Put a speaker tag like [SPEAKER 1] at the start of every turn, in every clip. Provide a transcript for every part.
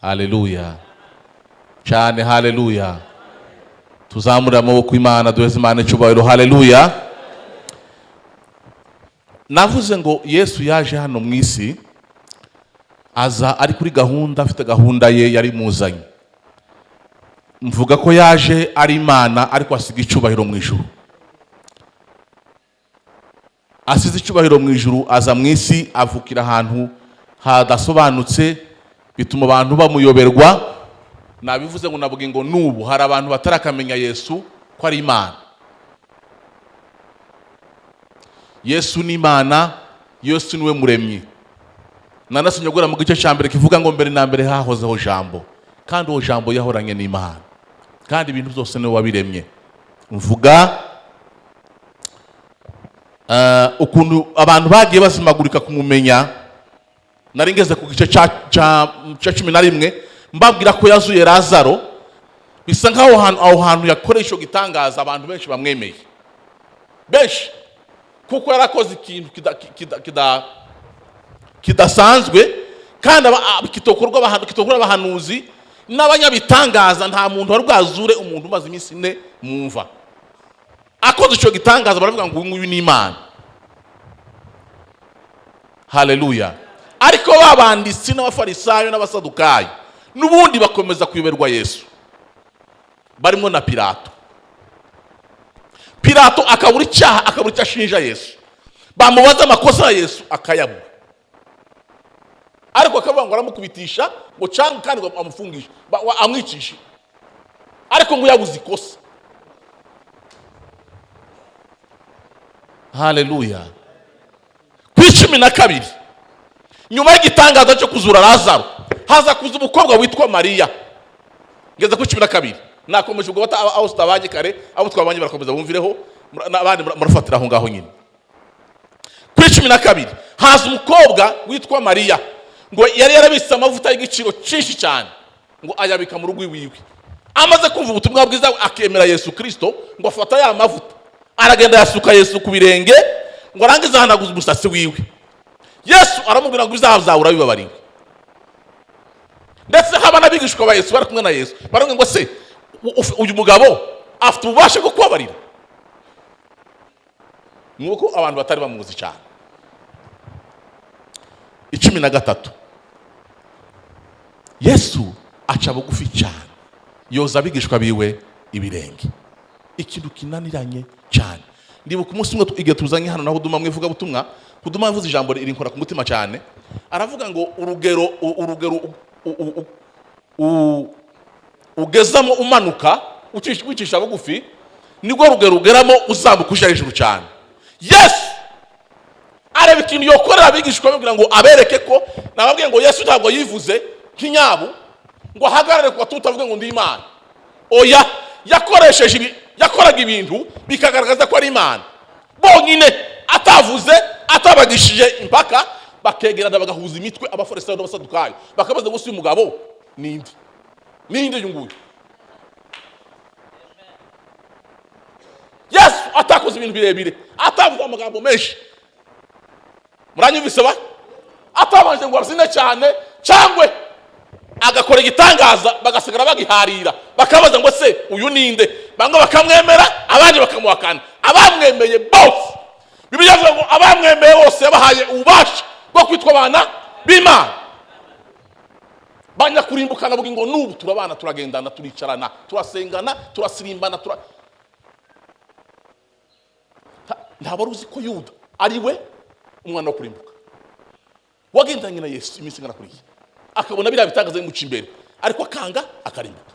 [SPEAKER 1] Haleluya cyane, haleluya. Tuzamure amaboko Imana, duheze Imana icyubahiro. Haleluya. Navuze ngo Yesu yaje hano mu isi, aza ari kuri gahunda, afite gahunda ye yari muzanye. Mvuga ko yaje ari Imana, ariko asiga icyubahiro mu ijuru. Asize icyubahiro mu ijuru, aza mu isi, avukira ahantu hadasobanutse, bituma abantu bamuyoberwa. Nabivuze ngo navuga ngo n'ubu hari abantu batarakamenya Yesu ko ari Imana. Yesu ni Imana, Yesu niwe muremyi. Nanasomye guhera mu gice cya mbere kivuga ngo mbere na mbere hahozeho Jambo, kandi uwo Jambo yahoranye n'Imana, kandi ibintu byose niwe wabiremye. Mvuga ukuntu abantu bagiye bazimagurika kumumenya. Nari ngeze ku gice cya 11, mbabwira ko yazuye Lazaro. Bisa nk'aho aho hantu yakoresha icyo gitangaza, abantu benshi bamwemeye, benshi, kuko yarakoze ikintu kidasanzwe, kandi kitokorwa abahanuzi n'abanyabitangaza. Nta muntu wari bwazure umuntu umaze iminsi 4 mu mva. Akoze icyo gitangaza, baravuga ngo uyu nguyu ni Imana. Haleluya. Ariko babanditsi n'abafarisayo n'abasadukayo n'ubundi bakomeza kuyoberwa Yesu, barimo na Pilato. Pilato akabura icyaha, akabura icyo ashinja Yesu. Bamubaza amakosa ya Yesu akayabura, ariko akavuga ngo aramukubitisha ngo cyangwa kandi ngo amufungishe, amwicishe, ariko ngo yabuze ikosa. Haleluya. Ku 12, nyuma y'igitangaza cyo kuzura Lazaro, haza kuza umukobwa witwa Mariya. Ngeze ku 12, nakomeje ubwo aho tutabanye kare, abo twabanye barakomeza bumvireho, n'abandi murafatira aho ngaho nyine. Kuri 12 haza umukobwa witwa Mariya, ngo yari yarabitse amavuta y'igiciro cyinshi cyane, ngo ayabika mu rugo iwiwe. Amaze kumva ubutumwa bwiza akemera Yesu Kristo, ngo afata ya mavuta aragenda yasuka Yesu ku birenge, ngo arangize ahanaguza umusatsi wiwe. Yesu aramubwira ngo ibyaha byawe urabibabariwe. Ndetse haba n'abigishwa ba Yesu bari kumwe na Yesu, baramubwira ngo se uyu mugabo afite ububasha bwo kubabarira? Ni uko abantu batari bamuzi cyane. 13, Yesu aca bugufi cyane, yoza abigishwa biwe ibirenge, ikintu kinaniranye cyane. Ndibuka umunsi umwe igihe tuzanye hano naho Huduma mwivuga butumwa, Huduma yavuze ijambo rinkora ku mutima cyane. Aravuga ngo urugero ugezamo umanuka wicisha bugufi, nibwo rugero ugeramo uzamuka uja hejuru cyane. Yesu areba ikintu yokorera abigishwa be kugira ngo abereke ko, nababwiye ngo Yesu ntabwo yivuze nk'inyabu ngo ahagarare ku gatuti avuge ngo ndi Imana. Oya, yakoresheje ibi, yakoraga ibintu bikagaragaza ko ari Imana bonyine, atavuze, atabagishije impaka, bakegerana bagahuza imitwe, abafarisayo n'abasadukayo, bakabaza ngo si uyu mugabo ninde? Ninde uyu nguyu? Yesu atakoze ibintu birebire, atavuze amagambo menshi, muranyumvise ba? Atabanje ngo abyine cyane, cyangwa agakora igitangaza bagasigara bagiharira, bakabaza ngo se uyu ninde? Bamwe bakamwemera, abandi bakamuhakana. Abamwemeye bose, Bibiliya ivuga ngo abamwemeye bose yabahaye ububasha bwo kwitwa abana b'Imana. Banyakurimbukana bugingo ngo n'ubu turabana, turagendana, turicarana, turasengana, turasirimbana, ntabwo uzi ko Yuda ari we umwana wo kurimbuka wagendanye na Yesu iminsi ingana kuriya, akabona biriya bitangaza bimuca imbere, ariko akanga akarimbuka.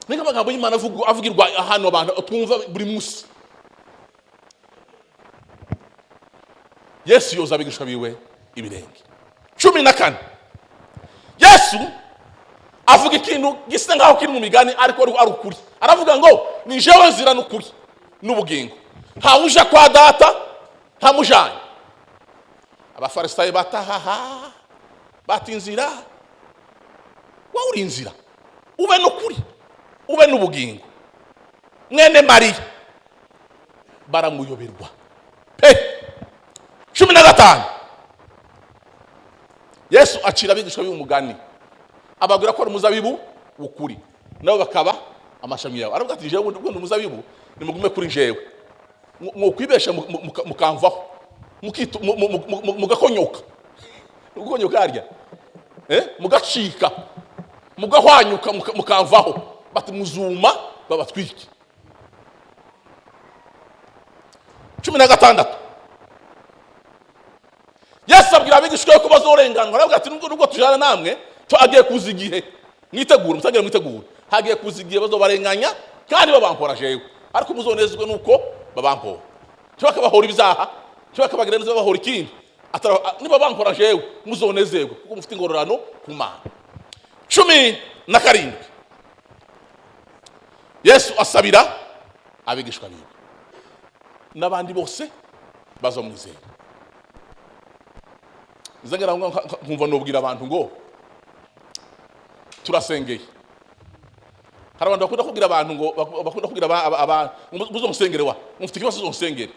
[SPEAKER 1] Ni nk'amagambo y'Imana avugirwa ahantu abantu twumva buri munsi. Yesu yoza abigishwa biwe ibirenge. 14, Yesu avuga ikintu gisa nkaho kiri mu migani, ariko ari ukuri. Aravuga ngo ni jewe nzira n'ukuri n'ubugingo, ntawe uja kwa data ntamujanye. Abafarisayo batahaha bati inzira, wowe uri inzira, ube n'ukuri, ube n'ubugingo. Mwene Mariya baramuyoberwa pe. 15, Yesu acira abigishwa b'umugani. Ababwira ko ari umuzabibu w'ukuri, nabo bakaba amashami yawe. Aravuga ati: "Jewe ubwo ndi umuzabibu, nimugume kuri jewe. Mwokwibesha mukamvaho, mugakonyoka, mugakonyoka harya, mugacika, mugahwanyuka, mukamvaho," bati muzuma babatwike. 16, Yesu abwira abigishwa be ko bazorenganwa. Aravuga ati: Nubwo tujana namwe, agiye kuza igihe, mwitegure, mutangire mwitegure, hagiye kuza igihe bazobarenganya kandi babampora jewe, ariko muzonezwe nuko babampora, ntibakabahora ibyaha, ntibakabagira neza, babahora ikindi. Niba bampora jewe, muzonezerwe kuko mufite ingororano ku Mana." 17, Yesu asabira abigishwa biwe n'abandi bose bazomwizera. Nzagera aho ngaho nkumva nubwira abantu ngo turasengeye. Hari abantu bakunda kubwira abantu ngo bakunda kubwira ngo muzomusengere, wa mufite ikibazo uzonsengere.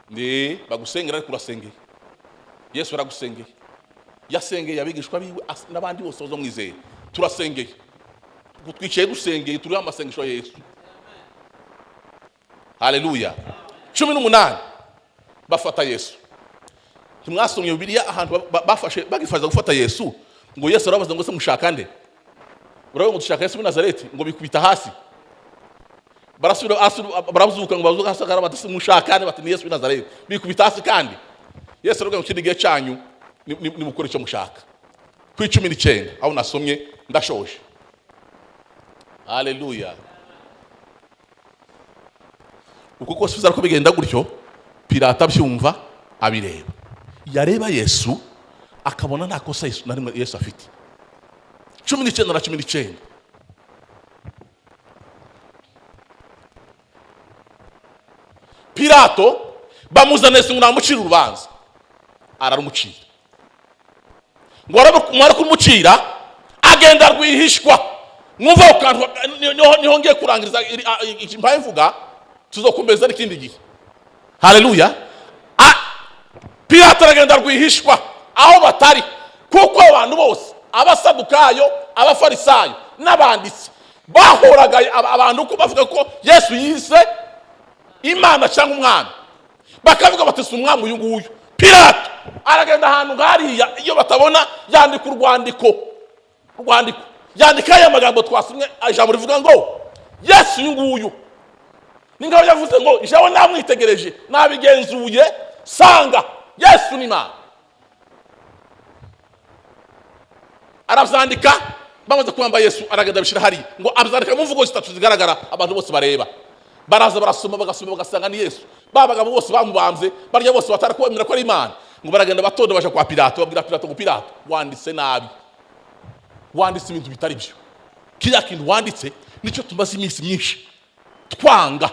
[SPEAKER 1] Ndi bagusengera, ariko urasengeye. Yesu aragusengeye, yasengeye abigishwa biwe n'abandi bose bazomwizera. Turasengeye, twicaye dusengeye, turiho amasengesho ya Yesu. Haleluya. 18, bafata Yesu. Ntimwasomye Bibiliya ahantu bafashe bagifaza gufata Yesu, ngo Yesu arabaza ngo: "Se mushaka nde?" Uravuga ngo: "Dushaka Yesu w'i Nazareti." Ngo bikubita hasi, barasubira, barazuka, ngo bazuka hasi, bati: "Mushaka nde?" Bati: "Ni Yesu w'i Nazareti." Bikubita hasi kandi. Yesu aravuga ngo: "Ikindi gihe cyanyu nimukore icyo mushaka." Ku 19 aho nasomye, ndashoje. Haleluya. Uko kose bizara ko bigenda gutyo, Pilato abyumva, abireba, yareba Yesu akabona nta kosa Yesu na rimwe Yesu afite. 19 na 19, Pilato bamuzaniye Yesu ngo namucire urubanza. Ararumucira. Ngo aramara kumucira, agenda rwihishwa. Mwumva ako kantu, niho ngiye kurangiriza mpaye mvuga, tuzokomeza n'ikindi gihe. Haleluya. Pilato aragenda rwihishwa aho batari, kuko abantu bose, Abasadukayo, Abafarisayo n'abanditsi, bahoraga abantu ko bavuga ko Yesu yise Imana cyangwa umwami, bakavuga bati: "Si umwami uyu nguyu." Pilato aragenda ahantu nk'hariya iyo batabona, yandika urwandiko, yandika aya magambo twasomye, ijambo rivuga ngo Yesu uyu nguyu ni ngaho yavuze ngo: "Jewe namwitegereje, nabigenzuye, sanga Yesu ni Imana." Arabyandika. Bamaze kubamba Yesu, aragenda abishyira hariya, ngo abyandika mu mvugo zitatu zigaragara, abantu bose bareba, baraza barasoma, bagasoma, bagasanga ni Yesu. Ba bagabo bose bamubambye, barya bose batara kubemera ko ari Imana, ngo baragenda batonda, baja kwa Pilato, babwira Pilato ngo: "Pilato, wanditse nabi, wanditse ibintu bitari byo. Kiriya kintu wanditse nicyo tumaze iminsi myinshi twanga,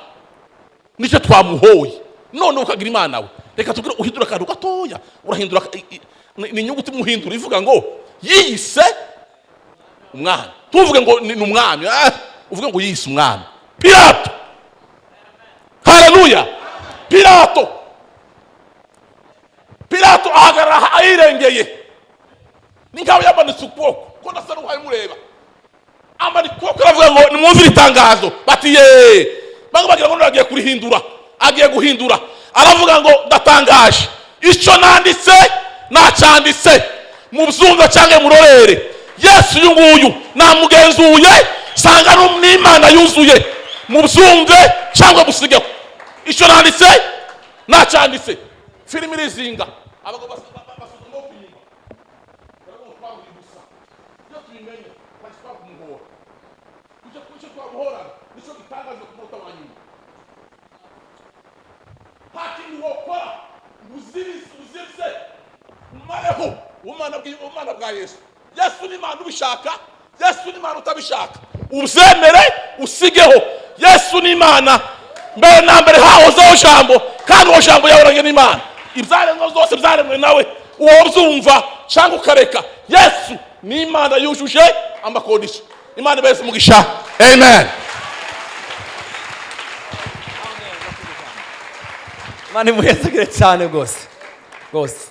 [SPEAKER 1] nicyo twamuhoye. None ukagira Imana we, reka tubwire uhindura akantu gatoya." Urahindura ni inyuguti muhindura ivuga ngo yiyise umwana. Tuvuge ngo ni umwami, uvuge ngo yiyise umwami. Pilato, haleluya. Pilato ahagarara ahirengeye, ni nkaho yamanitse ukuboko ko ndasa n'uhaye mureba, amanika ukuboko, aravuga ngo: "Nimwumvire itangazo." Bati: "Ye." Bamwe bagira ngo agiye kurihindura, agiye guhindura. Aravuga ngo: "Ndatangaje, icyo nanditse nacyanditse, mubyumve cyangwa murorere. Yesu uyu nguyu namugenzuye, sanga n'Imana yuzuye. Mubyumve cyangwa musigeho, icyo nanditse nacyanditse." Filimi irizinga, abagabo basuzuma amaboko inyuma, baravuga ngo: "Twaburiye ubusa. Iyo tubimenye twahise twakumuhora. Icyo twamuhoraga nicyo gitangaje ku munota wa nyuma. Nta kintu wokora ngo uzibize, umareho ubumana bwa Yesu. Yesu ni Imana ubishaka, Yesu ni Imana utabishaka. Ubyemere, usigeho, Yesu ni Imana. Mbere na mbere hahozeho Jambo, kandi uwo Jambo yahoranye n'Imana. Ibyaremwe byose byaremwe nawe. Uwo byumva cyangwa ukareka, Yesu ni Imana yujuje ama conditions." Imana ibese umugisha. Amen.
[SPEAKER 2] Imana imuhezagire cyane rwose rwose.